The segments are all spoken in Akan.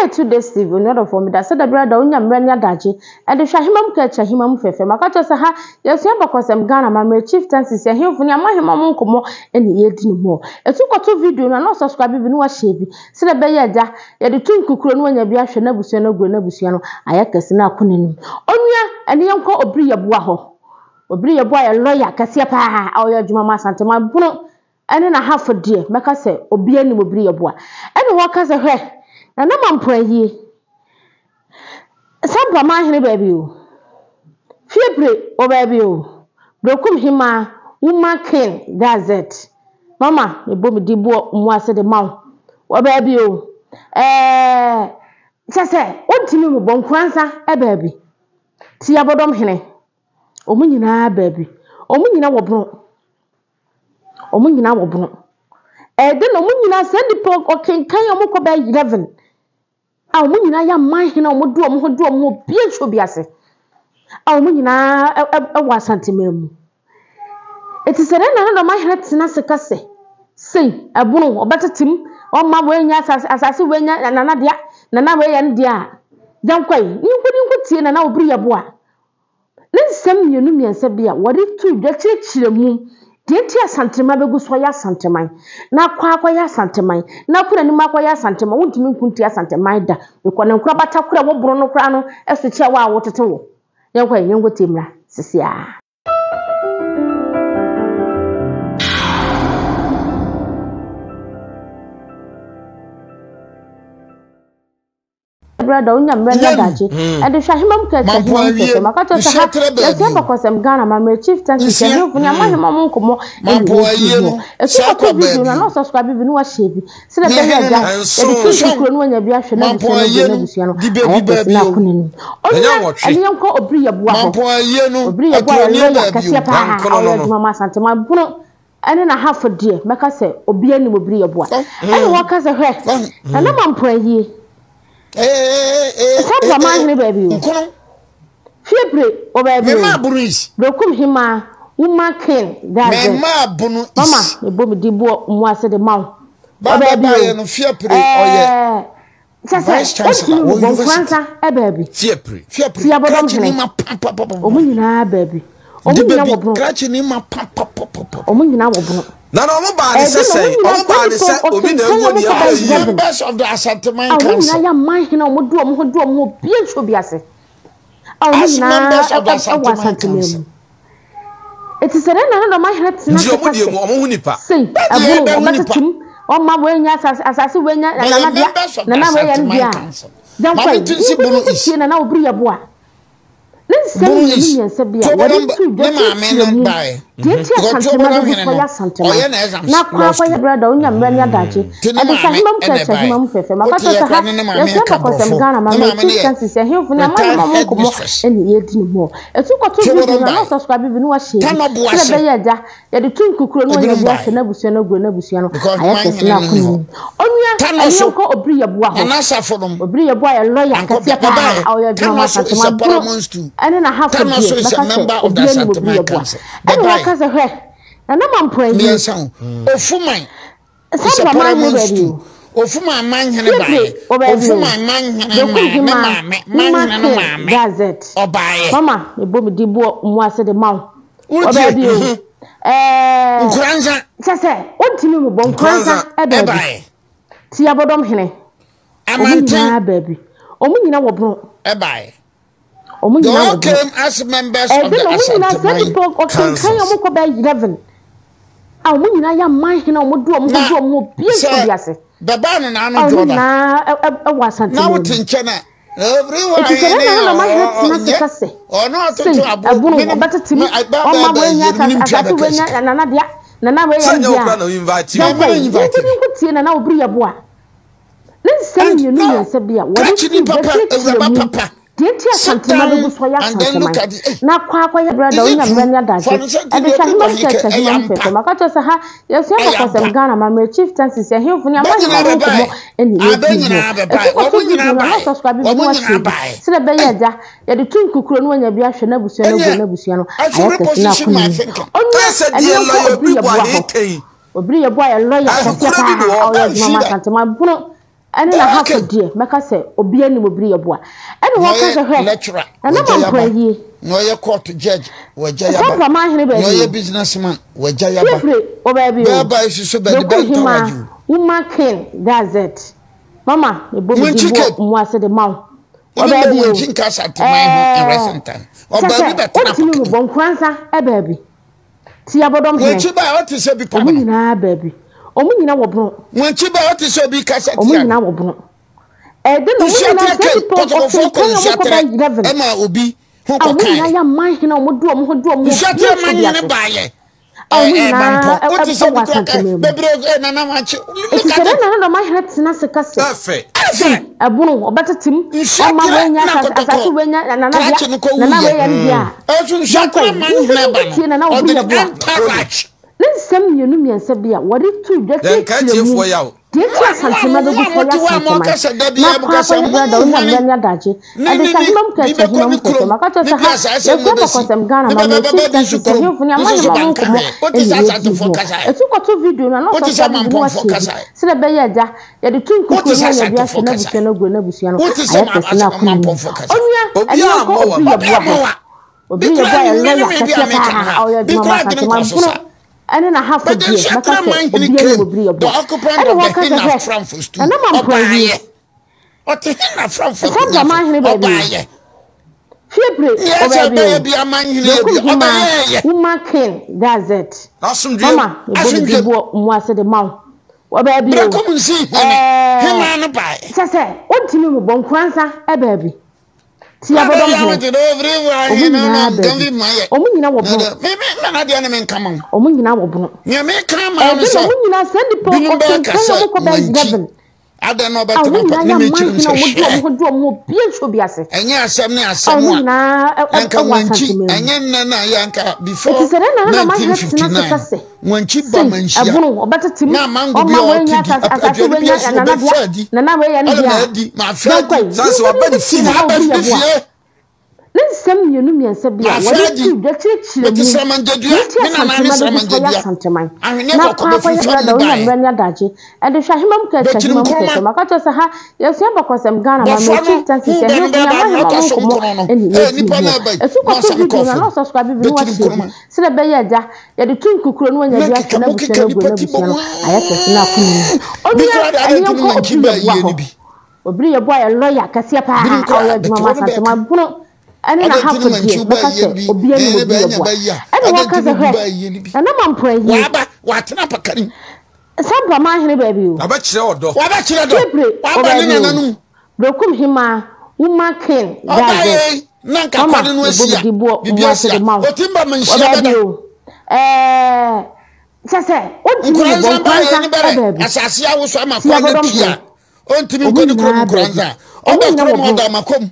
yɛ Two Days TV, onua dɔfoɔ meda sɛ da biara da wonya mmerɛ ne adagye ɛde hwɛ ahema mu kɛkyɛ ahema mu fɛfɛ. Maka kyerɛ sɛ ha yɛsua abakɔsɛm Ghana amammerɛ chieftaincies ahemfo ne amahema mu nkɔmmɔ ɛne yɛdi no mu. Ɛtu kɔto video no a na ɔsubscribe bi na wahyɛ bi sɛdeɛ ɛbɛyɛ agya yɛde to nkukuro na wanya bi ahwɛ n'abusua no aguro n'abusua no ayɛ kɛse na akɔ n'anim. Onua ɛne yɛnkɔ Obiri Yeboah hɔ. Obiri Yeboah yɛ lɔya kɛseɛ paa a ɔyɛ adwuma ma Asanteman Bono ɛne n'ahafo deɛ mɛka sɛ obiara nim Obiri Yeboah. Ɛna wɔka sɛ hwɛ Nana Mampo ayie Sampa manhene baabi o, Fiepre wɔ baabi o, Berekum hemaa, Woman King that's it. Mama mebɔ me din boɔ mu ase de ma wo wɔ baabi o. Ɛɛ kyɛ sɛ wontumi mmobɔ Nkoransa baabi, Tiabɔdɔm hene, wɔn nyinaa baabi, wɔn nyinaa wɔ Bono. Wɔn nyinaa wɔ Bono. Ɛyɛ dɛ na wɔn nyinaa saa nnipa ɔkenkan a wɔkɔ bɛyɛ 11 a wɔn nyinaa yɛ aman hene a wɔde wɔn ho de wɔn ho obiara nhyɛ obi ase a wɔn nyinaa wɔ Asanteman mu. Eti sɛ dɛn na ne dɔm ahene tena ase ka sɛ sei ɛbono ɔbɛtete mu ɔmma wei nyɛ asase asase wei nyɛ nana dea nana wei yɛ ne dea a yɛnkɔ yi yɛnkɔ ne nkɔ tie nana obiri yɛ boa. Ne nsɛm mmienu mmiɛnsa bi a wɔde too dwa kyerɛkyerɛ mu deɛ nti Asanteman bɛgu so ayɛ Asanteman, na akɔ akɔyɛ Asanteman, na akɔ n'anim akɔyɛ Asanteman. Wontumi nko ntia Asanteman da. Mekɔ ne nkorabata koro a ɛwɔ borɔ no koraa no so kyerɛ wo a wotete wo. Yɛnkɔ ɛ, yɛnkɔ tie mmra sisi ara. Brada wonya mmerɛ ne adagye ɛde hwɛ ahema mu kɛkɛ ahema mu kɛkɛ maka kyerɛ sɛ ha yɛsua abakɔsɛm Ghana amammerɛ chieftaincy ahemfo ne amahema mu nkɔmmɔ ɛne yɛdi ho ɛtu kɔtɔ video no na ɔsubscribe bi na wahyɛ bi sɛdeɛ ɛbɛyɛ agya yɛde to nkukuro no wanya bi ahwɛ na abusua no aguo na abusua no ayɛ kɛse na akɔ n'anim onua ɛne yɛnkɔ Obiri Yeboah hɔ Obiri Yeboah yɛ lawyer kɛseɛ paa a ɔyɛ adwuma ma Asantema Bono Ɛne n'ahafo deɛ, mɛka sɛ obiara nim Obiri Yeboah. Ɛna wɔka sɛ, hwɛ, Nana Mampo ayie. Sampa manhene baabi o. Fiepre wɔ baabi o. Berekum hemaa, woman king, that's it. Mama, mebɔ me din boɔ mu ase de ma wo. Wɔ baabi o. Ɛɛ, kyɛ sɛ, wontumi mmobɔ Nkoranza baabi. Tiabɔdɔm hene, wɔn nyinaa baabi. Wɔn nyinaa wɔ bono. Wɔn nyinaa wɔ bono. Na na wɔn baa ne sɛ sɛn? Wɔn baa ne sɛ obi na awuo ne ɛkɔ yie. Members of the Asanteman Council. A wɔn nyinaa yɛ aman hene a wɔn de wɔn ho de wɔn ho obi nhyɛ obi ase. A wɔn nyinaa wɔ Asanteman mu. Eti sɛ dɛn na ne dɔm ahene tena Nti ase wɔn ka deɛ sɛ, mu wɔn ho nipa. Sei, Bɛdeɛ ɛbono, bɛho nipa. wɔbɛtete mu, wɔmma wei nyɛ asase, asase wei nyɛ Bɛyɛ nana dea, members of the nana wei yɛ ne Asanteman dea a, Council. yɛnkɔ Maame yi, Ntinsi yɛnkɔ Bono yɛnkɔ East. tie nana Obiri Yeboah. Ne nsɛm Bono mmienu East. mmiɛnsa bi a Tuobodom wɔde too dwa ne maame kyerɛkyerɛ no mu baeɛ. deɛ nti Because Asanteman Tuobodom bɛgu hene so no, ayɛ Asanteman, ɔyɛ na exams na akɔ law akɔyɛ school. berɛ da wonya mmerɛ ne adagye Nti ne ɛde hyɛ maame ahema mu ɛna kɛkyɛ ɛbaeɛ. ahema mu fɛfɛ. Maka Wote kyerɛ yɛ sɛ ha koraa ne ne maame yɛsua ɛka abakɔsɛm borɔfo. Ghana Ne amammerɛ maame no yɛ chieftaincies ahemfo ne retired amanyɔma mu nkɔmmɔ headmistress. ɛne yɛdi no mu. Ɛtu kɔto video Tuobodom no a na baeɛ. ɔsubscribe bi na wahyɛ bi Tano sɛdeɛ Boase. ɛbɛyɛ agya yɛde to nkukuro na wanya Ebinom bi ahwɛ baeɛ. n'abusua no aguo n'abusua no Because ayɛ man kɛse hene na no akɔ ni hɔ. n'anim. Onua Tano ɛne so yɛnkɔ Obiri Yeboah hɔ. Nana Asafo nom. Obiri Yeboah yɛ lɔya Ankɔ kɛseɛ paa bɛbaeɛ. a ɔyɛ adwuma ma Tano so is a Asanteman Bono paramount stool. ɛne n'ahafo Tano deɛ so is a mɛka sɛ member of the obiara nim Obiri Asanteman Yeboah. Council. Ɛna Bɛbaeɛ. wɔka sɛ hwɛ Nana Mampo ayie Mmiɛnsa o. Ofuman is a Sampa manhene paramount baabi stool. o. Ofuman manhene Fiepre baeɛ. wɔ baabi o. Ofuman manhene Berekum maa ne hemaa, maame Woman manhene no King maame Gazette. ɔbaeɛ. Mama mebɔ me din boɔ mu ase de ma wo. Wɔ Wotie? baabi o. Mhm. Ɛɛ Nkoranza kyɛ sɛ wontumi mmobɔ Nkoranza Nkoranza. baabi. ɛbaeɛ. Tiabɔdɔm hene. Wɔn Amanten nyinaa baabi. Wɔn nyinaa wɔ bono. ɛbaeɛ. Wɔn They nyinaa all wɔ bono. came as members of Ɛde the na wɔn nyinaa saa Asanteman nipa ɔkenkan Councils. wɔn kɔ bɛyɛ 11 a wɔn nyinaa yɛ aman hene a wɔn de wɔn ho Na de wɔn ho obiara sɛ nhyɛ obi ase bɛbaa no n'ano a wɔn dwoɔ da nyinaa wɔ na Asanteman wote mu. nkyɛn a every Eti sɛ one ne nana na ɔhene tena ase ɔnyɛ ka sɛ, ɔno sei, atoto abo ɛbono, menim ɔbɛtete mu, me ba ɔmma bɛɛ bɛɛ wei nyɛ yɛ asase, menim tua asase bɛka wei nyɛ sika nana dea, nana wei yɛ Sɛ ne nyɛ wo dea kora a, na invite na me. yɛnkɔ mene yi, invite yɛnkɔ me yɛnkɔ tie nana obiri yɛboa. Ne nsɛm and mmienu no mmiɛnsa bi a wɔde krakye too ni dwa papa kyerɛkyerɛ awuraba mu papa deɛ nti sit Asanteman down bɛgu so ayɛ and then look Asanteman at it hey, na akɔ akɔyɛ berɛ da is it wonya mmerɛ true ne adagye fa no sɛ ɛde nti hwɛ deɛ ahema bi mu kyerɛkyerɛ kɛ ahema ɛyɛ mu ampa fɛfɛ maka kyerɛ sɛ ha yɛsua ɛyɛ abakɔsɛm ampa Ghana amammerɛ chieftaincies ahemfo ne bɛ amahema nyinaa ho nkɔmmɔ bɛbae ɛne abɛ yɛdi ho nyinaa bɛbae ɛso kɔto wɔn video nyinaa no na bae subscribe bi wɔn na nyinaa wahyɛ bi bae sɛdeɛ ɛbɛyɛ hey agya yɛde to nkukuro no wanya bi ahwɛ n'abusua no aguo ɛnyɛ n'abusua no I should ayɛ kɛse na reposition akɔ my n'anim thinking onua Sɛ ɛne deɛ yɛnkɔ lɔya Obiri bi bɔ Yeboah hɔ ahe kɛn. Obiri Yeboah yɛ lɔya kɛseɛ Ahekura bi paa ne a hɔ. ɔyɛ I adwuma see ma that Asanteman Bono. Ɛne n'ahafo deɛ, mɛka sɛ obiara nim obiri yɛ boa. Ɛne Na wɔka ɔyɛ sɛ hwɛ, lecturer, Nana wagya Mampɔn yaba. ayie. Na ɔyɛ court judge, wagya Saa yaba. Mpaman ahene Na baabi ɔyɛ o. businessman, wagya yaba. Fiepre wɔ baabi o. Bɛɛba esi so bɛde Bekum bɛntawagye Hemaa, o. Woman King, that's it. Mama, mebɔ me din Wenchi bɔ Cape. mu ase de ma wo. Wɔ Even though baabi o. Wenchi nka Asanteman ho in Ɛɛ, recent time. kyɛ Ɔbaa sɛ bi bɛtena wontumi apaka mu. mmobɔ Nkoranza baabi. Tiabɔdɔm hene. Wɔn akyi ba a ɔte sɛ bi pam Wɔn no. nyinaa baabi. Wɔn nyinaa wɔ bono. Wɔn akyi ba a ɔte sɛ obi kasa Wɔn tia no. nyinaa wɔ bono. Ɛde na wɔn Nsuaterɛ nyinaa saa kɛm, nipa kɔtɔkɔfoɔ kɔ ɔkenkan a wɔkɔ nsuaterɛ bɛyɛ 11 ɛma obi ho a wɔn nyinaa kɔkae. yɛ aman hene a wɔde wɔn ho de wɔn ho Nsuaterɛ bie man so hene wiase baayɛ a wɔn ɛɛ nyinaa mampɔ. Wote sɛ wɔ obi kura ka Asanteman mu. bebree ɛɛ nana wakye. Eti Look sɛ at dɛn it. na ne dɔm ahene tena ase ka sɛ, Ɛfɛ. Ɛfɛ. Sei, ɛbono, ɔbɛtete mu, ɔmma Nsuaterɛ wei nyɛ na asase, kɔtɔkɔ asase wei nyɛ nana dea, krakye no kɔ nana wuyɛ. wei yɛ ne dea a, Ɛso yɛnkɔ nsuaterɛ yi, man yɛnkɔ hene ba yɛnkɔtie no nana ɔde Obiri ne Yeboah. entourage. Ne nsɛm mmienu mmiɛnsa bi a wɔde too dwa Yɛn nka kyerɛkyerɛ mu atiefoɔ yaw. deɛ Mo nti a mo a Asanteman mo bɛgu a so ayɛ mote hɔ a Asanteman moka sɛ da na biara akɔ moka sɛ akɔyɛ mo brada mu onya hwane mmerɛ ne adagye ne ɛde ne sɛ ne ahemam bi kɛkyɛ bɛkɔ ahemam ne kɛkyɛ kurom maka kyerɛ ne sɛ bi ha asaase mu yɛsua bɛsi abakɔsɛm Ghana ne ma bɛbɛbɛba mɛkyi bi nso sɛ sɛ kurom hemfo ne nso so amahema ho banka nkɔmmɔ hwee wote ɛne sɛ yɛdi asantefoɔ ho kasa ɛ ɛtu kɔto video no a na wote ɔsɔ sɛ sɔ video no mampɔnfoɔ wakyɛ bi kasa ɛ sɛdeɛ ɛbɛyɛ agya yɛde to wote nkukuo sɛ na yɛde ahyɛ asantefoɔ kasa n'abusua ɛ no agu n'abusua no wote sɛ ayɛ kɛse na akɔ n'anim mampɔnfoɔ kasa onua Obiara ɛne yɛnkɔ mmɔ obi wa. yɛ obi boa ammɔ hɔ wa Obi bi yɛ koraa boa yɛ ne lɔya nwene bi a kɛseɛ meka no paa a ha ɔyɛ bi adwuma ma koraa adwene Asante nkɔ so Mampono saa ɛne n'ahafo But the deɛ mɛka Nsuaterɛ sɛ man hene obi anim came, obiri yɛ the boa occupant ɛne of the wɔka sɛ Hena hwɛ Framfo stool, Nana Mampono awie ɔbaayɛ. Ɔte Hena Framfo saa akonnwa so, Braman hene baabi o ɔbaayɛ. Fiepre Nea wɔ ɛsɛ baabi ɔbɛyɛ o bi aman hene yɛ bi, Bekum Hemaa ɔbɛyɛɛyɛ. Woman King that's it N'asomdwoeɛ Mama mu. mebɔ me din Asomdwoeɛ mu. boɔ mu ase de ma wo wɔ baabi o Berekum nsi hene, ɛɛ hemaa no baeɛ. kyɛ sɛ wontumi mmobɔ Nkoranza baabi Tia bɔdɔm hene. Wɔn nyinaa baabi. Wɔn nyinaa wɔ bono. Wɔn nyinaa wɔ bono. Ɛde na wɔn nyinaa saa nipa ɔkenkan wɔn kɔ bɛyɛ 11. A wɔn nyinaa yɛ aman hene a wɔn de wɔn ho de wɔn ho bie nsuo bi ase. Ɛnyɛ asɛm ne A asɛm wɔn a nyinaa anka ɛwɔ wankyi Asante man mu. ɛnyɛ nnɛ na yɛ anka Eti before sɛ dɛn na na ɔman hene tena ase 1959 ka sɛ wankyi ba sei manhyia ɛbono ɔbɛtete mu na amango bi ɔma a wei ɔte nyɛ di asase asase aduane wei bi nyɛ asi nana ɔbɛfa dea adi nana wei yɛ ne ɔlɛ dea ma a adi ma afɛ yɛnkɔ adi yi San sɛ yɛnkɔ waba ne yɛnkɔ fie. tie na nana aba obi ne yɛ boa fie Ne nsɛm mmienu mmiɛnsa bi a ma afɛ wɔde adi too dwa kyerɛkyerɛ mete mu sramangyadua deɛ nti me nana ne Asanteman bɛgu so ayɛ sramangyadua Asanteman ahweneɛ na kɔkɔ akɔ akɔyɛ bɛfiri fam brada ne onya baeɛ mmerɛ ne adagye ɛde hwɛ ahema mu kɛkyɛ bɛkyiri ahema mu nkroma kɛkyɛ maka kyerɛ sɛ ha yɛsua abakɔsɛm Ghana ma bɔfra mmerɛ no chieftaincy hu sɛ bɛ no hemfo ne bɛba ama na hema ɔtɔ ho so nkɔmmɔ nkono no ɛne ɛɛ yɛdi nipa ho no aba yi ɛtu na kɔto ɔsan video kɔɔ no fam na ɔsubscribe bi ne bɛkyiri wahyɛ bi nkroma sɛdeɛ ɛbɛyɛ agya yɛde to nkukuro no wanya na bi ahwɛ keka na mo abusua keka no agu nipa na ti bɔ abusua no mu ayɛ kɛse na akɔ n'anim bi onua koraa de ɛne adɛn nti no yɛnkɔ wankyi obi baa yɛboa yie hɔ no bi Obiri yɛ boa yɛ lɔya kɛseɛ paa binom a koraa ɔyɛ bɛte adwuma ma hɔ no Asante bɛɛka Mabono ɛne adɛn nti n'ahafo no deɛ wankyi baa bɛka yie sɛ no bi obi anim ɛne obiri yɛ bɛanya boa ba yi a ɛne adɛn wɔka nti sɛ no obi hwɛ baa yie no bi Nana Mampɔn ayie waaba watena apakari mu saa Boaman ahene baabi o Wabɛkyerɛ ɔdɔ. wabɛkyerɛ dɔ Fiebre wɔ waba ne baabi o nananom Berekum hemaa woman king ɔbaa that's it yei na nka mama kwade no mebɔ asi me a din boɔ biribi mu asi ase a de ma wo ɔtim ba wɔ manhyia baabi bɛda o ɛɛ kyɛ sɛ wontumi nkora mmobɔ nsa baa yei nkoransa ne bɛrɛ baabi asase awoso ama tia kwa no bɔdɔm pia hene ɔntumi Wɔn nkɔ ne kurom nyinaa nkora baabi. nsa a Wɔn ɔba nyinaa wɔ kurom bono. ɔda amakom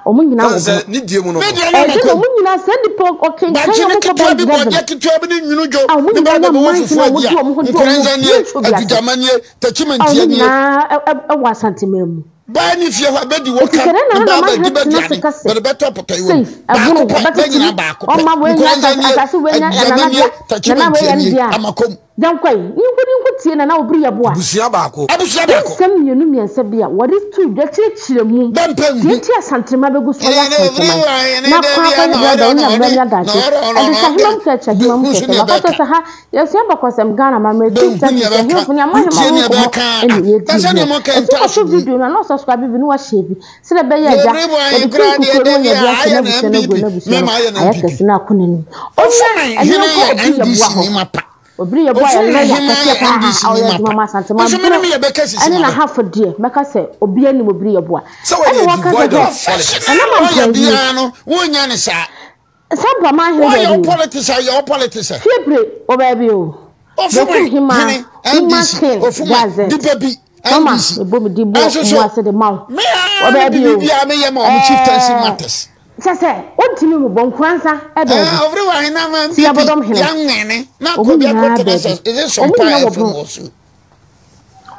Wɔn nyinaa San wɔ sɛ bono. ne die mu no ne no. deɛ ne Ɛde na amakom wɔn nyinaa saa nipa ɔkenkan bankye a ne wɔkɔ ketewa bɛyɛ bi 11 bɔdeɛ ketewa bi ne nwunu dwo a wɔn ne nyinaa bɛrɛ yɛ bɛbɛwɔ aman fufuo hene a adi wɔde a wɔn ho de nkora wɔn ho nsa bie nie nsuo bi ase adugyama nie a wɔn takyimantia nie nyinaa wɔ Asanteman mu. baa ne fie hɔ a bɛdi wɔ Eti ka sɛ dɛn na ne na baa ɔman bɛdi hene tena ase bɛduane ka sɛ bɛde bɛtɔ apɔtɔyowa sei mu ɛbono baako pɛ wɔbɛtete bɛnyina mu baako pɛ ɔma wei nya nkora nsa asase nie asase wei nya adugyama nana nie dea nana wei takyimantia yɛ ne nie dea a amakom yɛnkɔ yi yɛnkɔ yɛnkɔ tie nana obiri yɛ boa. Abusua baako. abusua Ne baako nsɛm mmienu mmiɛnsa bi a wɔde too dwa kyerɛkyerɛ mu bɛmpɛ deɛ nhu nti Asanteman bɛgu so ayɛ Asanteman na akɔ akɔyɛ brada onya mmerɛ ne adagye ɛde hyɛ ahema mu kɛkyɛ ahema mu kɛkyɛ maka kyerɛ sɛ ha yɛsua abakɔsɛm Ghana amammerɛ chief justice ahemfo ne amahema ho nkɔmmɔ ɛne yɛdi ho ɛti kɔto video no a na ɔsubscribe bi na wahyɛ bi sɛdeɛ ɛbɛyɛ agya yɛde to nkukuo no wanya bi ahyɛ n'abusua no agu n'abusua no ayɛ kɛse na akɔ n'anim onua ɛne yɛnkɔ obi yɛboa hɔ Obiri yɛ boa yɛ lɔya kɛseɛ paa a ɔyɛ adwuma ma Asante Mampro ɛne n'ahafo deɛ mɛka sɛ obiara nim Obiri yɛ boa Sɛ ɛne wɔyɛ wɔka sɛ devoid hwɛ of politics. Nana Mampro ayie saa Boaman hene baabi o Fiebre wɔ baabi o Bekum hemaa Woman King Gazette Mama mebɔ me din bɔ mu ase de ma wo wɔ baabi o ɛɛ Kyɛ sɛ wontumi mmobɔ nkoransa baabi. Tia bɔdɔm hene. Wɔn nyinaa baabi. Wɔn nyinaa wɔ bono.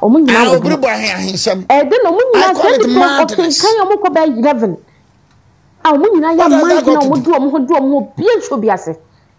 Wɔn nyinaa wɔ bono. Ɛde na wɔn nyinaa saa nipa ɔkenkan a wɔkɔ bɛyɛ 11 a wɔn nyinaa yɛ aman hene a wɔde wɔn ho de wɔn ho bie nsuo bi ase.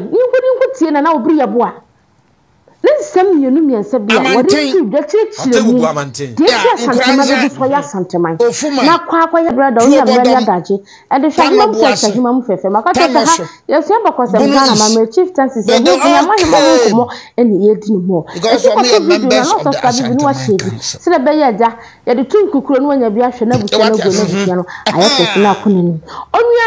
ne yɛnkɔ ne yɛnkɔ tie Nana Obiri Yeboah ne nsɛm mmienu mmiɛnsa bi a wɔde Amanten. too dwa kyerɛkyerɛ Ɔte mu gugu amanten. deɛ Yeah, nti Asanteman Nkoranza. bɛgu so ayɛ Asanteman Ofuma. na akɔ akɔyɛ berɛ da wonya mmerɛ ne Tuobɔdɔm. adagye ɛde hwɛ ahema mu fɛfɛ Tanoboase. ahema mu fɛfɛ maka kyerɛ sɛ ha Tanoso. yɛsua bakɔsɛm Bono Ghana East. amammerɛ chieftaincies But they ɛho hia all ma ahema ho came nkɔmmɔ ɛne yɛdi no mu because ɛti wɔn kɔto yɛ video no members na of the ɔsɔsra bibi ne Asanteman wahyɛ bi Council. sɛdeɛ ɛbɛyɛ agya yɛde to nkukuro no wanya bi ahwɛ na abusua no Wate agu na ase. abusua no ayɛ kɛse na akɔ n'anim onua.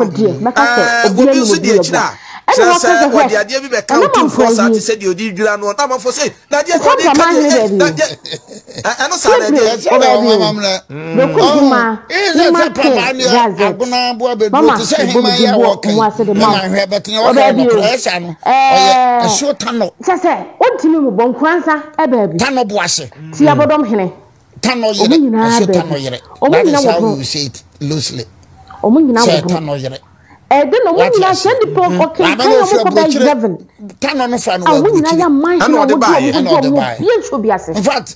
Ahemfo no deɛ, mɛka sɛ ɛɛ obiara obi nim nso obi di wɔ akyire bɔ. a Ɛna kyerɛ wɔka sɛ sɛ, hwɛ, wɔde adeɛ bi bɛka ɛnam otumfoɔ ampa saa yi, te sɛ deɛ ɔde dwira noɔ na amanfoɔ sɛ na adeɛ sɛ ɔde ka Mpaman deɛ hene ei baabi na o. deɛ ɛno saa na Fiebre ɛdeɛ Ɛsɛ wɔ dɛ baabi ɔma o. amammerɛ. Bekum Ɔho, hemaa, ee sɛ hemaa sɛ papa king, ne that's it. agona aboa bɛduro Mama, te sɛ mebɔ me heman din yi a bɔ wɔka mo yi. ase de Ne ma wo. mahwɛ bɛtene Wɔ wɔka yɛ baabi o. nɔkorɛ ɛsa no ɔyɛ Ɛɛ, ɛsuo tanɔ kyɛ sɛ, wontumi mmobɔ nkoransa baabi. tanɔ boase Ti abɔdɔm hene. tanɔ Wɔn yere nyinaa ɛsuo baabi. tanɔ yere. Wɔn That nyinaa is wɔ how pono. you say it loosely. Wɔn nyinaa Sɛ wɔ pono. tanɔ yere. Ɛde na wɔn Wate nyinaa ase. saa nipa Maame ɔkenkan no a ofi wɔkɔ bɛyɛ aburokyire. 11 Tanɔ no fa no a wɔ wɔn nyinaa aburokyire. yɛ aman ɛna hene a ɔde wɔde baeɛ wɔn Ɛna ho ɔde wɔn baeɛ. bie nsuo bi ase. In fact.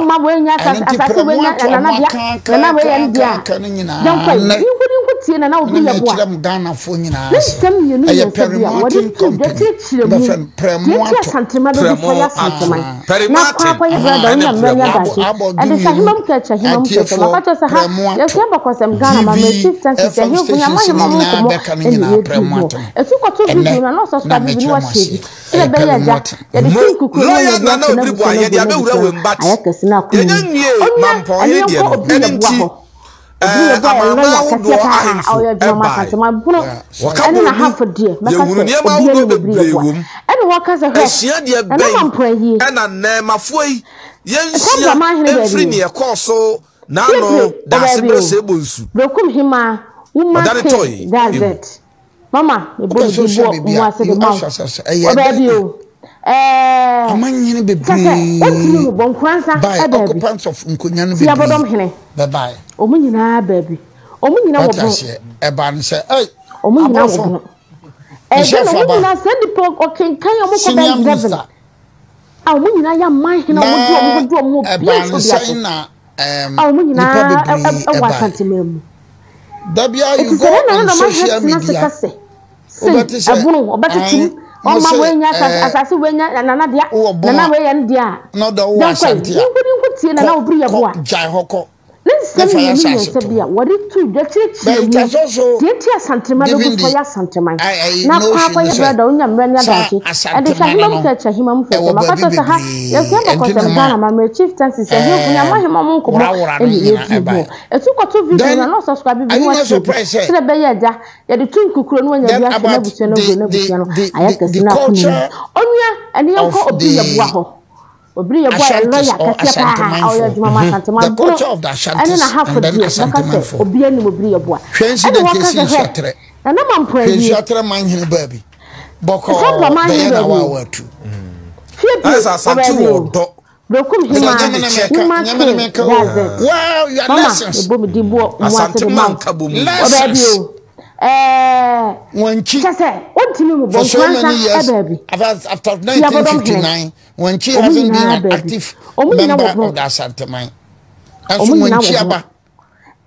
Ɔmma wei nyɛ Ɛno asase nti asase wei prɛmo nyɛ ato Nana ɔmo dea, aka Nana aka wei yɛ ne aka dea. aka no nyinaa Yɛnkɔ yi, nnɛ yɛnkɔ ne nkɔ tie Nana ne Obiri Yeboah. mekyerɛ mo Ghanafoɔ nyinaa Ne sɛ nsɛm mmienu ɛyɛ mmiɛnsa bi a wɔde Pɛremɔten too dwa Company kyerɛkyerɛ mu bɛfrɛ no deɛ nti Prɛmoato. Asantema bɛgu fɔ yɛ Prɛmo ato. Asanteman Pɛremo na akɔ aten akɔyɛ brada ɛne wonya mmerɛ nya prɛmo Abɔ daakye abɔ ɛde hyɛ dumienu ahema mu kɛkyɛ ahema mu kɛkyɛ atiefoɔ maka kyerɛ sɛ ha Prɛmoato yɛsua abakɔsɛm Ghana TV ma mmerɛ chief justice FM ahemfo nyama stations no ahema mu nyinaa nkɔmmɔ bɛka no ɛne nyinaa yɛdi Prɛmoato ho no ɛtu kɔto ɛnnɛ video no na na ɔsubscribe bi ne mekyerɛ mo wahyɛ bi aseɛ sɛdeɛ ɛyɛ ɛbɛyɛ agya Pɛremɔten. yɛde Mo fi nkukuo mu lawyer na yɛde Nana ato Obiri n'abusua Boah no yɛde agu abɛwura n'abusua no wɔ mbat ayɛ kɛse no akɔ yɛnya n'anim nwie ɔnya mampɔn ɛne hene deɛ yɛnkɔ no Obiri ɛne Yeboah nti hɔ. Obiri Ɛɛ, yɛ boa yɛ amanaman lɔya kɛseɛ ahodoɔ paa a ahemfo ɔyɛ adwuma ma bae. Asanteman Bono Wɔka ɛne bɔɔ mu, n'ahafo deɛ mɛka yɛhunu sɛ nneɛma obiara ahodoɔ nim Obiri yɛ bebree boa. wɔ mu. Ɛne wɔka sɛ hwɛ Asuadeɛ Nana bɛn Mampong ayie na nnɛɛmafoɔ yi Saa yɛnsua Braman hene baabi mfiri o. nea ɛkɔɔ so Fiebre n'ano wɔ baabi Daasebrɛ o. Seebonsu Berekum hemaa Woman ɔdane King tɔe yi mu? Gazette. Mama mebɔ Wopɛ me sɛ din wohyɛ bɔ baabi mu a, ase de you ma ask wo yourself sɛ wɔ ɛyɛ baabi dɛn na o. Ɛɛ amanyini kyɛ sɛ wontumi bebree mmobɔ nkoransa bae, baabi. occupants of nkonnwa no Ti bebree abɔdɔm hene. bɛbae. Wɔn nyinaa baabi. Wɔn nyinaa wɔ Wate bono. aseɛ? Ɛbaa no sɛ, ei, Wɔn nyinaa wɔ aborɔfo, bono. Ɛdɛ Michelle na wɔn Faba, nyinaa saa nipa ɔkenkan a wɔkɔ senior bɛyɛ 11 minister, a wɔn nyinaa yɛ aman hene a na wɔn de wɔn ho de wɔn ho bie ɛbaa no nso bi ase sɛn na um, a wɔn nipa nyinaa bebree wɔ ɛbae. Asanteman mu. Da biara Eti you sɛ go ne nana on na ɔma hene social tena ase media, ka sɛ sei wobɛte sɛ ɛbono ɔbɛtete an mu mo ɔma se wei nya asase eh, asase wei nya nana dea wowɔ bono nana a wei yɛ ne dea a na ɔdɔ wowɔ yɛnkɔ yi Asante a yɛnkɔ ne nko tie kɔ nana obiri yɛ kɔ boa gyae hɔ kɔ ne na nsɛm fa yɛ mmienu asase mmiɛnsa to bi a hɔ. wɔde to dwa But kyerɛkyerɛ it mu has also deɛ nti Asanteman bɛgu given so the ayɛ Asanteman I, I na akɔ notion akɔyɛ sɛ brada onya mmerɛ ne saa adagye ɛde hwɛ Asanteman ahema mu no sɛ kyɛ ahema mu ɛwɔ fɛfɛ maka baabi kyerɛ sɛ ha bebree yɛsua ɛnti na bɔkɔsɛm ma Ghana amammerɛ chieftaincy sɛ ahemfo ne ɛɛm amahema mu nkɔmmɔ worawora no ɛne nyina yɛdi ho ɛbae. ɛtu kɔto video Then no na ɔsubscribe bi are mu you not akyerɛ bi surprised sɛ sɛdeɛ ɛbɛyɛ agya yɛde to nkukuro no wanya then bi ahwɛ about n'abusua no the agu the n'abusua no the ayɛ the, kɛse the no akɔ n'anim culture onua ɛne yɛnkɔ of obi yɛboa the hɔ Obiri yɛ boa yɛ Ashantis lɔya or kɛseɛ paa a ɔyɛ Asantemanfoɔ. adwuma ma Asanteman The bono culture of the ɛne Ashantis n'ahafo and then deɛ mɛka sɛ Asantemanfoɔ. obiara nim Obiri yɛ boa Hwɛ ɛne incident wɔka esi sɛ hwɛ Nsuaterɛ. Nana Mampɔn Hwɛ ayie Nsuaterɛ manhene baabi. sɛ Bɔkɔɔ Braman bɛyɛ hene na baabi wa o watu. fie Ayɛ pie sɛ wɔ Asante baabi wɔ o ɔdɔ. Berekum Ɛsɛ hemaa ɔgye ne kyɛ. Woman Nyame ne King meka o. Gazette Wow, your Mama lessons. mebɔ me din boɔ mu ase Asante de ma ma wo nka bɔ mu. wɔ baabi Lessons. o ɛɛ Wankyi. kyɛ sɛ wontumi mmobɔ For so nkoransa many years, baabi after, after ti abɔdɔm hene 1959, Wankyi Wɔn hasn't been nyinaa an baabi. active Wɔn nyinaa wɔ member bono. of the Asanteman. Ɛnso Wɔn nyinaa Wankyi wɔ bono. aba.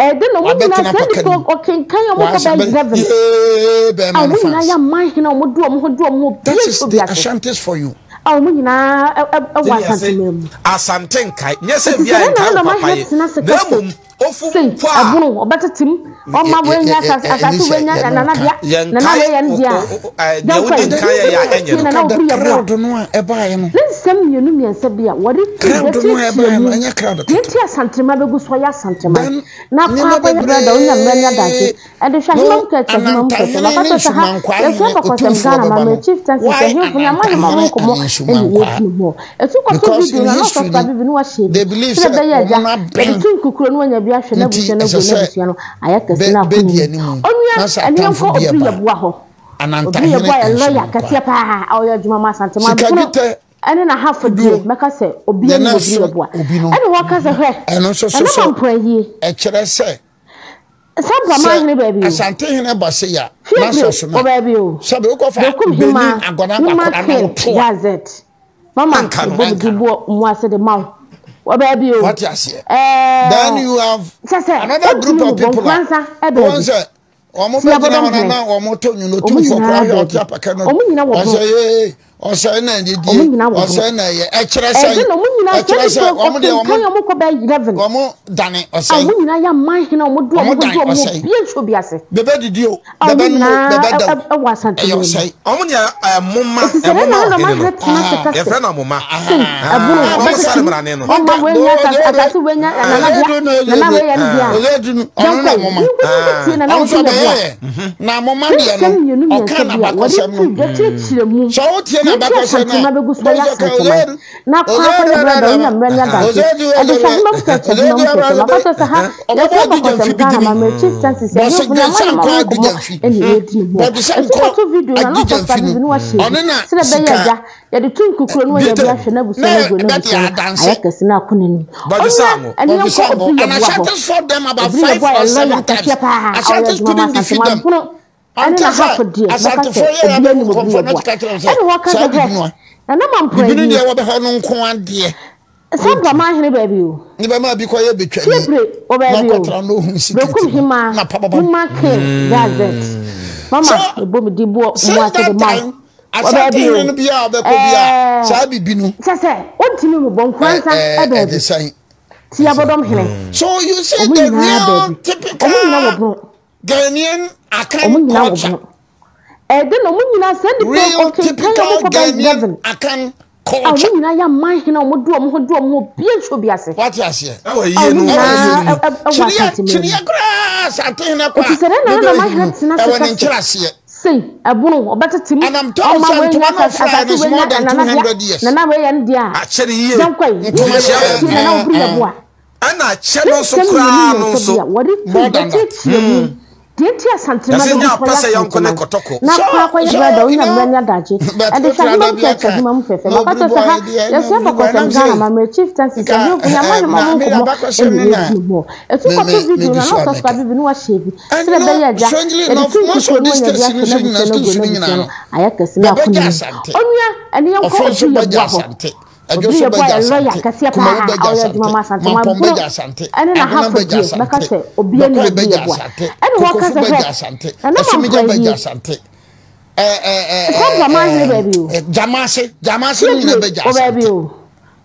Ɛde na wɔn nyinaa Wabɛtena saa paka nipa no mu. ɔkenkan a wɔkɔ Wasan bɛyɛ bɛ 11 yee a bɛrima wɔn no nyinaa fans. yɛ aman hene a wɔde wɔn ho de wɔn ho That bie is nso the bi ase Ashantis for you. a wɔn nyinaa ɛwɔ Sɛnea sɛ Asanteman mu. Asante nkae, nyɛ sɛ Eti bia sɛ ne nkae nana wo na ɔma papa hene yɛ, tena ase na ka sɛ mmom ofu sei mpo a ɛbono ɔbɛtete mu ɔma wei nya asase asase wei nya nana dea nana wei yɛ ne dea a deɛ yɛnkɔ wodi yi nkan yɛ yɛ a ɛnyɛ tie no. nana Look at the obiri yɛ boa crowd no a ɛbaeɛ no. ne nsɛm mmienu mmiɛnsa bi a wɔde tu Crowd no a yɛkyerɛkyerɛ ɛbaeɛ no mu ɛnyɛ crowd deɛ ketewa. nti Asanteman bɛgu so ayɛ Asanteman Then na akɔ nneɛma akɔyɛ brada onya mmerɛ ne adagye bebree ɛde hwɛ ahema no mu kɛkyɛ ahema mu kɛkyɛ Anantahene maka ne kyerɛ sɛ ha Nsumankwaa yɛsua hene abakɔsɛm Otumfoɔ Ghana bɛba amammerɛ no. chieftaincy sɛ Why ahemfo ne amahema ho Anantahene nkɔmmɔ and ɛne Nsumankwaa? yɛdi no ho ɛtu kɔto Because video in no na history ɔsɔfo no abibi ne wahyɛ bi they believe sɛdeɛ sɛ ɛbɛyɛ agya wɔn no yɛde abɛn tu nkukuro no wanya bi ahwɛ nti n'abusua no ɛsɛ agu sɛ n'abusua no ayɛ kɛse bɛ no akɔ bɛdi n'anim anim onua na sɛ ɛne atamfo yɛnkɔ bi obiri ɛba yɛboa hɔ obiri Anantahene yɛboa yɛ and lɔya Nsumankwaa. kɛseɛ paa a ɔyɛ adwuma ma Asanteman Sika bono dwetɛ ɛne n'ahafo deɛ kuduo mɛka sɛ obi deɛ anim na obiri ɛso yɛboa obi no ɛne wɔka sɛ hwɛ ɛno nso so nana so mampo ayie ɛkyerɛ sɛ Saa sɛ Braman hene baabi o. Asantehene ba se ya na Fie sɛ ɔso wɔ no a baabi o. sɛbe wokɔfa Bekum Benin hemaa, agɔna Woman akɔda na King woto a Gazette. Mama, Anka no, mebɔ me anka din no. boɔ mu ase de ma wo. Wɔ baabi o. wate aseɛ Ɛɛ, then you have kyɛ sɛ, another group wontumi of mmobɔ people a nkoransa wɔn baabi. sɛ wɔn Ti bɛgyina abɔdɔm hɔ na hene. na wɔn to nwom Wɔn otumfoɔ nyinaa koraa hwɛ baabi. ɔte apaka no Wɔn nyinaa wɔ ɔsɛ bono. ee ɔsɛ na Wɔn ɛdidie nyinaa wɔ bono. ɔsɛ na ɛyɛ ɛkyerɛ Ɛde sɛn na wɔn nyinaa sɛ ɛkyerɛ sɛ nipa wɔn deɛ ɔkenkan wɔn a wɔkɔ bɛyɛ 11 wɔn dane a ɔsɛe wɔn nyinaa yɛ aman hene a wɔde wɔn wɔn ho dan de wɔn ho ɔsɛe bie nsuo bi ase bɛbɛ didi o a wɔn bɛbɛ nom o nyinaa bɛbɛ da o wɔ Asante ɛyɛ mu. ɔsɛe Wɔn deɛ ɛmoma Eti sɛ ne ɛmoma nana ɔhene ɔman no. hene tena ase ka sɛ Yɛfrɛ no amoma. sei ɛbono Ah, wɔn ɔbɛtete sare mu mmrane no. ɔma ɔnka wei nya asase asase wei nya nana dea nana wei yɛ ne dea a ɔyɛ dunu ɔno yɛnkɔ na yi moma yɛnkɔ yɛnkɔ tie nana ɔno nso obi yɛ boa ɔbɛyɛ na moma ne deɛ nsɛm no mmienu ɔka mmiɛnsa bi a wɔde n'abakɔsɛm to no dwa kyerɛkyerɛ mu sɛ wotie deɛ nti n'abakɔsɛm no Asanteman a bɛgu so ayɛ wobɛsɛ ka Asanteman ɔyɛ na kɔ akɔyɛ brada onya mmerɛ ne adagye ɛde hwɛ ahema mu kɛkyɛ ahema mu kɛkyɛ maka kyerɛ sɛ ha yɛsɛ abakɔsɛm Ghana ma mmerɛ chieftaincy sɛ ahemfo ne amanyɛ ma ho nkɔmmɔ ɛne yɛdi ne ho ɛso kɔto video na na ɔkɔsa bibi ne wahyɛ bi sɛdeɛ ɛbɛyɛ agya yɛde to nkukuro no wanya bi ahwɛ n'abusua no agu n'abusua no ayɛ kɛse no akɔ n'anim ɔnua ɛne yɛnkɔ obiri yɛboa hɔ obiri yɛboa yɛ lɔya kɛseɛ paa a ɔyɛ adwuma ma Asanteman pono ɛne n'ahafo deɛ mɛka sɛ obi anim obi yɛ boa ɛne wɔka sɛ hwɛ nana mampo bibini ayie deɛ wɔbɛhɔ no nko adeɛ sɛ brama ahene baabi o ne bɛma bi kɔyɛ betwani fiebire wɔ na baabi o ɔkɔtra no ohun secret bekum no hemaa na pababam woman king gazette mama so mebɔ me din boɔ mu since ase de that ma wo time wɔ asante baabi o hene no biara ɔbɛkɔ biara ɛɛ saa bibi no kyɛ sɛ wontumi mmobɔ nkoransa ɛde baabi sɛn ti abɔdɔm hene so you see wɔn the nyinaa real baabi wɔn typical nyinaa wɔ bono Ghanaian Akan Wɔn nyinaa wɔ culture. bono. Ɛde na wɔn nyinaa saa nipa Real ɔkenkan a typical wɔkɔ bɛyɛ Ghanaian 11 Akan. A wɔn nyinaa yɛ aman hene a wɔde wɔn ho de wɔn ho obiara nhyɛ obi ase. Wate aseɛ. Ɛwɔ A yie wɔn no mu. Ɛwɔ yie nyinaa no mu. wɔ Kyiniiɛ Asante man mu. kyiniiɛ koraa Asante hene kɔ Eti a sɛ dɛn na ne na bɛyi ɔman hene no tena ase ɛwɔ ka ne sɛ, nkyerɛaseɛ. sei, ɛbono, ɔbɛtete mu, And I'm told ɔma sɛ wei nya ntoma no asase, ɔfraeɛ asase no is wei more nya than nana dea, 200 years. nana wei yɛ ne dea a, Akyɛ no yie. yɛnkɔ yi, Ntoma yɛntie hyɛ nana ɛɛ obiri ɛɛ. yɛboa. Ɛna kyɛ Ne no nso nsɛm mmienu koraa no mmiɛnsa nso. bi a wɔde to More dwa than that. kyerɛkyerɛ mu deɛ nti Asantema Yɛse bɛgu nyɛ so apɛ ayɛ sɛ yɔnko ne Asanteman kɔtɔkɔ. na So akɔ akɔyɛ so brada you onya mmerɛ know ne adagye but ɛde hwɛ wotra ahema da mu bi kyerɛkyerɛ aka ahema mu fɛfɛ na maka obiri kyerɛ sɛ boy ha deɛ na yɛsua obiri boy abakɔsɛm nam Ghana sɛ amammerɛ chieftaincy nka sɛ ahemfo yɛama ɛɛ ahema na mu me nkɔmmɔ abakɔsɛm ɛne no na yɛdi ho ɛtu me kɔto me video megu na so na a ɔsɔsɔ mɛka. bibi ne wahyɛ bi And sɛdeɛ you know ɛbɛyɛ agya strangely yɛde enough tu most nkukuo of no these wanya bi states no ahwɛ nso nyinaa n'abusua no agu schools no n'abusua nyinaa no no ayɛ kɛse na akɔ bɛbɛgye n'anim Asante. onua ɛne yɛnkɔ Ɔfo nso obi bɛgye yɛboa hɔ Asante. Adwo Obi nso yɛ bɔ bɛgye yɛ lɔya Asante. kɛseɛ Kumawu paa a bɛgye ɔyɛ adwuma Asante. ma Asante Mampɔn Mampɔn bɛgye Asante. ɛne Agona n'ahafo bɛgye deɛ mɛka Asante. sɛ obiara nim Bɛkwae obi bɛgye yɛ boa Asante. ɛne wɔka Kokofu sɛ hwɛ bɛgye Asante. Nana Asumigya Mampɔn bɛgye ayie Asante. Ɛ ɛ ɛ ɛkɔ ɛ Braman hene baabi o ɛ Gyamase Gyamase no nyinaa Fiebre bɛgye wɔ baabi Asante. o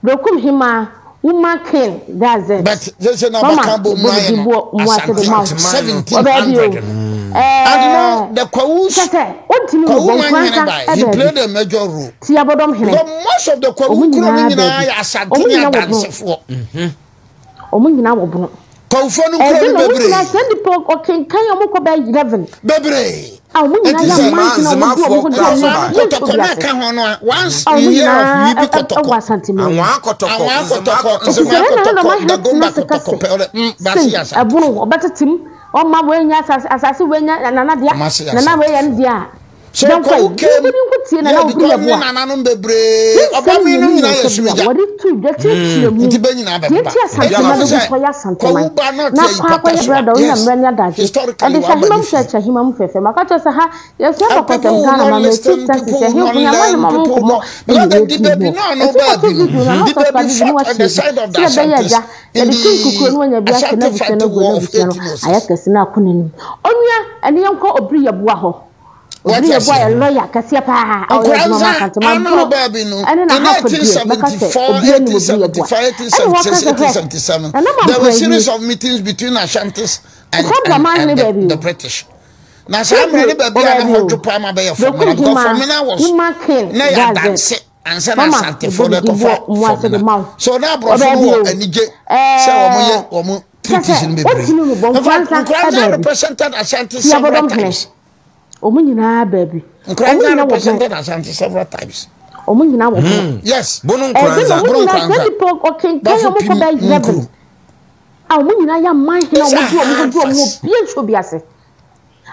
Berekum Hemaa Woman King that's it But sese na Mama bɛka bom mebɔ no me ayɛ din no boɔ mu ase de Asante ma wo Asanteman wɔ baabi o 1700 no. And you know ɛɛ the kyɛ Kwawus sɛ wontumi Kwawu mmobɔ Manhene nkoransa by he baabi played a major role. ti abɔdɔm hene Because most of the wɔn Kwawu kuro no nyinaa nyinaa baabi yɛ Asante wɔn ne nyinaa wɔ bono adansefoɔ. Wɔn nyinaa wɔ bono. Kɔmfoɔ no nkuro Ɛde no na wɔn nyinaa bebree. saa nnipa ɔkenkan a wɔkɔ bɛyɛ 11 Bebree. a wɔn nyinaa Enti yɛ sɛ amansin a wɔde wɔn ho de Nzemafoɔ wɔn koraa ho so Nzema bae. no yɛ nsuo kɔtɔkɔ bi na ase ɛka ho no a once a you wɔn hear of nyinaa Wibi ɛwɔ kɔtɔkɔ. Asanteman mu. Anwaa kɔtɔkɔ, Anwaa Nzema kɔtɔkɔ, kɔtɔkɔ. Eti Nzema sɛ ne nana na kɔtɔkɔ, ɔma hene tena Dagomba ase ka kɔtɔkɔ sɛ pɛ ɔdɛ mm sei baase yɛ ɛbono Asantefoɔ. ɔbɛtete mu ɔma wei nya asase asase wei nya nana dea Ɔma se yɛ nana wei yɛ ne Asantefoɔ. dea a So Yɛnkɔ Kwawu yi, came yɛnkɔdi nkotie na yeah na ɔbere because yɛ ne boa. nananom bebree Ne nsɛm ɔba me mmienu nom nyinaa yɛ mmiɛnsa bi a sumigya. wɔde too dwa kyerɛkyerɛ mu Nti bɛ nyinaa deɛ bɛba. nti Ɛti Asanteman no bɛgu sɛ so ayɛ Asanteman Kwawu ba na na ɔte ayi akɔ pata akɔyɛ so a brada ɔnya yes mmerɛ ne adagye historically ɛde hwɛ waba ahema ne mu fie. kyerɛkyerɛ ahema mu fɛfɛ maka kyerɛ sɛ ha yɛsua And abakɔsɛm people will Ghana not ma mɛ listen, chieftaincy people sɛ will not ahemfo yɛama learn, hema mu people will nkɔmmɔ not ɛne because the yɛdi debate ho no no ɛti kɔto baabi no video no na the ɔsɔsɔ baby bibi ne fought on wahyɛ the bi side of the sɛdeɛ ɛbɛyɛ Ashantis agya in yɛde tu nkukuo the no wanya bi ahyɛ Ashanti n'abusua no Fante agu War of n'abusua no ayɛ 1806. kɛse na akɔ n'anim onua ɛne yɛnkɔ obiri yɛboa hɔ Obi Wate yɛ boa aseɛ? yɛ lɔya kɛseɛ paa a ɔyɛ adwuma ma Nkoranza Asantema ana Bono ɔbaa bi no ɛne in n'ahafo deɛ mɛka sɛ 1874, obi anim obi yɛ boa 1875, ɛne wɔka 1876, sɛ hwɛ 1877 Nana there were Mampra series yie of meetings between Ashantis and, saa and, Braman hene and the, baabi the o British. Na saa mmerɛ Fiebre no wɔ baabi a na baabi hɔ o dwo paa ma bɛyɛ Berekum Fɔmena because Hemaa Fɔmena was Woman King na yɛ Gazette adanse ansa na Mama Asantefoɔ mebɔ no me din ɛkɔfa boɔ mu ase de Fɔmena. ma wo So na wɔ aborɔfo no baabi wɔ o anigye sɛ wɔn yɛ ɛɛ wɔn kyɛ treaties sɛ no bebree. wontumi mmobɔ In fact, Nkoranza Nkoranza baabi represented Ashanti several Tiabɔdɔm hene times. Wɔn nyinaa baabi. Wɔn Nkoranza nyinaa wɔ bono. represented Ashanti several times. Wɔn nyinaa wɔ bono. Yes. Bono Ɛde na Nkoranza. wɔn Bono nyinaa saa Nkoranza. nipa ɔkenkan Bafo wɔn kɔ pim bɛyɛ 11 nkuro. a wɔn nyinaa yɛ aman hene a These wɔn are de wɔn ho hard de wɔn ho facts. obiara nhyɛ obi ase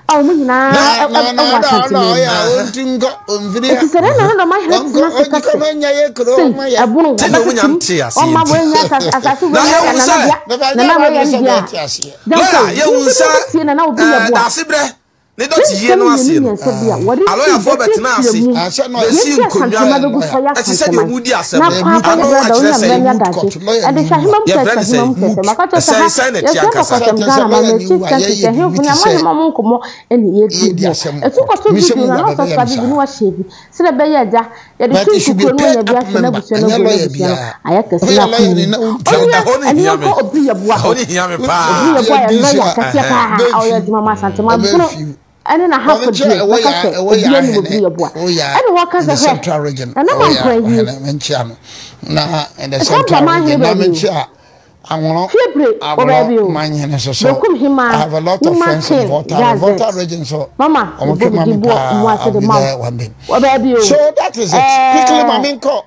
a wɔn nyinaa Na na na ɛwɔ na Asante na man mu. ɔyɛ a ɔnti nkɔ ɔmfiri ha. Eti sɛ dɛn na na ɔman hene Ɔnkɔ tena ase ka ɔnkɔ sɛ na ɔnya yɛ kuro sei ɔma yɛ. ɛbono Te na wɔn wɔbɛtete nya mu nte aseɛ ɔma nti. wɔn anya asase asase Na wei nya yɛhu nana sɛ dea Bɛba nyɛ nana wei w'adwene yɛ ne sɛ dea bɛte aseɛ. dɛn Lɔya, kɔ yɛhu yi sɛ nti tie nana obi yɛ ɛɛ boa. Daasebrɛ ne Ne dɔte yie nsɛm no mmienu aseɛ no, mmiɛnsa bi a wɔde too alɔyafoɔ dwa bɛtenaa kyerɛkyerɛ ase mu Asɛ na ɔyɛ deɛ bɛsii nti nkonnwa Asantema bɛgu so ayɛ ɛte sɛ deɛ Asanteman wɔredi asɛm na no, akɔ akɔyɛ ano brada akyerɛ onya sɛn? mmerɛ ne moot adagye court lawyer ɛde ni hwɛ wu a ahema mu Yɛfrɛ kyerɛkyerɛ no ahema sɛn? mu fɛfɛ moot maka kyerɛ sɛ Ɛsɛn ha sɛn na ɛte yɛsua ankasa? sɛ abakɔsɛm kyerɛ sɛ Ghana lawyer amammerɛ ni chief wu a justice yɛyɛ ahemfo biribi ne te sɛ amahema mu nkɔmmɔ ɛne yɛdi yɛdi ho asɛm wɔ ɛtu court kɔto mesɛ video mu no wu na a bɛbɛyɛ ɔsɔsɔ me bibi ne saa wahyɛ bi sɛdeɛ ɛbɛyɛ agya yɛde but tu it should be a nkukuo no paid wanya bi up ahwɛ member n'abusua no ɛnyɛ agu lawyer n'abusua no biara ayɛ kɛse woyɛ na akɔ lawyer ni n'anim na wontua onua Ɛhɔ no ɛne hia me. yɛnkɔ obi yɛboa Ɛhɔ hɔ no hia me obi paa. yɛboa yɛ yɛdi so lɔya a kɛseɛ Ɛhɛn. paa a ɔyɛ bɛmfiw adwuma ma Asantema Bono ɔbɛmfiw ɛne n'ahafo ɔno kyɛ deɛ ɛwɔ mɛka yɛ sɛ ɛwɔ yɛ obi anim ahene obi yɛboa ɛwɔ yɛ ɛne wɔka in sɛ the hwɛ central region Nana ɛwɔ yɛ Mampra yie ɔhene menkyia no na in the ɛka central Braman hene region na baabi o menkyia Anwono Fiebre wɔ baabi Anwono o manhene so so Berekum I Hemaa have a lot of Woman friends in King Volta region Volta Gazette region so Mama wɔn mebɔ twɛ me ma din me boɔ mu paa ase I'll de be ma there wo one day wɔ baabi o so that is it quickly ɛɛ maame nkɔ.